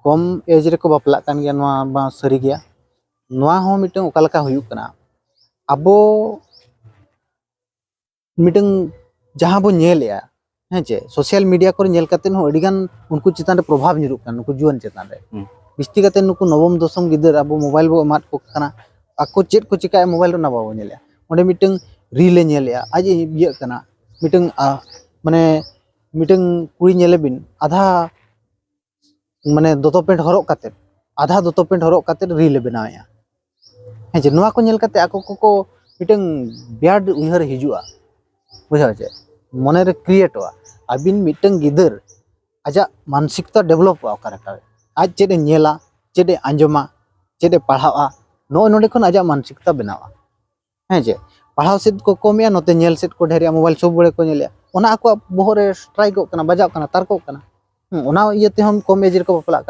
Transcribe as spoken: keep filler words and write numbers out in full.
ᱠᱚᱢ age ᱨᱮᱠᱚ ᱵᱟᱯᱞᱟᱜ ᱠᱟᱱ ᱜᱮᱭᱟ, ᱱᱚᱣᱟ ᱢᱟ ᱥᱟᱹᱨᱤ ᱜᱮᱭᱟ᱾ ᱱᱚᱣᱟ ᱦᱚᱸ ᱢᱤᱫᱴᱟᱝ ᱚᱠᱟ ᱞᱮᱠᱟ ᱦᱩᱭᱩᱜ ᱠᱟᱱᱟ, ᱟᱵᱚ ᱢᱤᱫᱴᱟᱝ ᱡᱟᱦᱟᱸ ᱵᱚᱱ ᱧᱮᱞᱮᱜᱼᱟ, ᱦᱮᱸ ᱪᱮ, ᱥᱳᱥᱟᱞ ᱢᱤᱰᱤᱭᱟ ᱠᱚᱨᱮ ᱧᱮᱞ ᱠᱟᱛᱮᱫ ᱦᱚᱸ ᱟᱹᱰᱤᱜᱟᱱ ᱩᱱᱠᱩ ᱪᱮᱛᱟᱱ ᱨᱮ ᱯᱨᱚᱵᱷᱟᱵᱽ ᱧᱩᱨᱩᱜ ᱠᱟᱱᱟ, ᱱᱩᱠᱩ ᱡᱩᱣᱟᱹᱱ ᱪᱮᱛᱟᱱ ᱨᱮ᱾ ᱦᱩᱸ᱾ ᱵᱤᱥᱛᱤ ᱠᱟᱛᱮ ᱱᱩᱠᱩ ᱱᱚᱵᱚᱢ ᱫᱚᱥᱚᱢ ᱜᱤᱫᱟᱹᱨ ᱟᱵᱚ ᱢᱳᱵᱟᱭᱤᱞ ᱵᱚ ᱮᱢᱟᱫ ᱠᱚ ᱠᱟᱱᱟ, ᱟᱠᱚ ᱪᱮᱫ ᱠᱚ ᱪᱤᱠᱟᱹᱭᱟ ᱢᱳᱵᱟᱭᱤᱞ ᱨᱮ ᱚᱱᱟ ᱵᱟᱵᱚ ᱧᱮᱞᱮᱜᱼᱟ᱾ ᱚᱸᱰᱮ ᱢᱤᱫᱴᱟᱝ ᱨᱤᱞ ᱮ ᱧᱮᱞᱮᱜᱼᱟ, ᱟᱡ ᱮ ᱤᱭᱟᱹᱜ ᱠᱟᱱᱟ, ᱢᱤᱫᱴᱟᱝ ᱟ, ᱢᱟᱱᱮ ᱢᱤᱫᱴᱟᱝ ᱠᱩᱲᱤ ᱧᱮᱞᱮ ᱵᱤᱱ, ᱟᱫᱷᱟ ᱢᱟᱱᱮ ᱫᱚᱛᱚ ᱯᱮᱱᱴ ᱦᱚᱨᱚᱜ ᱠᱟᱛᱮᱫ, ᱟᱫᱷᱟ ᱫᱚᱛᱚ ᱯᱮᱱᱴ ᱦᱚᱨᱚᱜ ᱠᱟᱛᱮᱫ ᱨᱤᱞ ᱮ ᱵᱮᱱᱟᱣᱮᱜᱼᱟ᱾ ᱦᱮᱸ ᱪᱮ, ᱱᱚᱣᱟ ᱠᱚ ᱧᱮᱞ ᱠᱟᱛᱮ ᱟᱠᱚ ᱠᱚᱠᱚ ᱢᱤᱫᱴᱟᱝ ᱵᱮᱰ ᱩᱭᱦᱟᱹᱨ ᱦᱤᱡᱩᱜᱼᱟ, ᱵᱩᱡᱷᱟᱹᱣ ᱪᱮ, ᱢᱚᱱᱮᱨᱮ ᱠᱨᱤᱭᱮᱴᱚᱜᱼᱟ᱾ ᱟᱹᱵᱤᱱ ᱢᱤᱫᱴᱟᱝ ᱜᱤᱫᱟᱹᱨ ᱟᱡᱟᱜ ᱢᱟᱱᱥᱤᱠᱛᱟ ᱰᱮᱵᱷᱞᱚᱯᱚᱜᱼᱟ ᱚᱠᱟ ᱞᱮᱠᱟ, ᱟᱡ ᱪᱮᱫ ᱮ ᱧᱮᱞᱟ, ᱪᱮᱫ ᱮ ᱟᱸᱡᱚᱢᱟ, ᱪᱮᱫ ᱮ ᱯᱟᱲᱦᱟᱜᱼᱟ, ᱱᱚᱜᱼᱚᱭ ᱱᱚᱸᱰᱮ ᱠᱷᱚᱱ ᱟᱡᱟᱜ ᱢᱟᱱᱥᱤᱠᱛᱟ ᱵᱮᱱᱟᱣᱟ᱾ ᱦᱮᱸ ᱪᱮ, ᱯᱟᱲᱦᱟᱣ ᱥᱮᱫ ᱠᱚ ᱠᱚᱢᱮᱜᱼᱟ, ᱱᱚᱛᱮ ᱧᱮᱞ ᱥᱮᱫ ᱠᱚ ᱰᱷᱮᱨᱮᱜᱼᱟ, ᱢᱳᱵᱟᱭᱤᱞ ᱥᱚᱵ ᱵᱮᱲᱟ ᱠᱚ ᱧᱮᱞᱮᱜᱼᱟ, ᱚᱱᱟ ᱟᱠᱚᱣᱟᱜ ᱵᱚᱦᱚᱜ ᱨᱮ ᱥᱴᱨᱟᱭᱤᱠᱚᱜ ᱠᱟᱱᱟ, ᱵᱟᱡᱟᱜ ᱠᱟᱱᱟ, ᱛᱟᱨᱠᱚᱜ ᱠᱟᱱᱟ᱾ ᱦᱩᱸ, ᱚᱱᱟ ᱤᱭᱟᱹ ᱛᱮᱦᱚᱸ ᱠᱚᱢ ᱮᱡᱽ ᱨᱮᱠᱚ ᱵᱟᱯᱞᱟᱜ ᱠᱟᱱᱟ᱾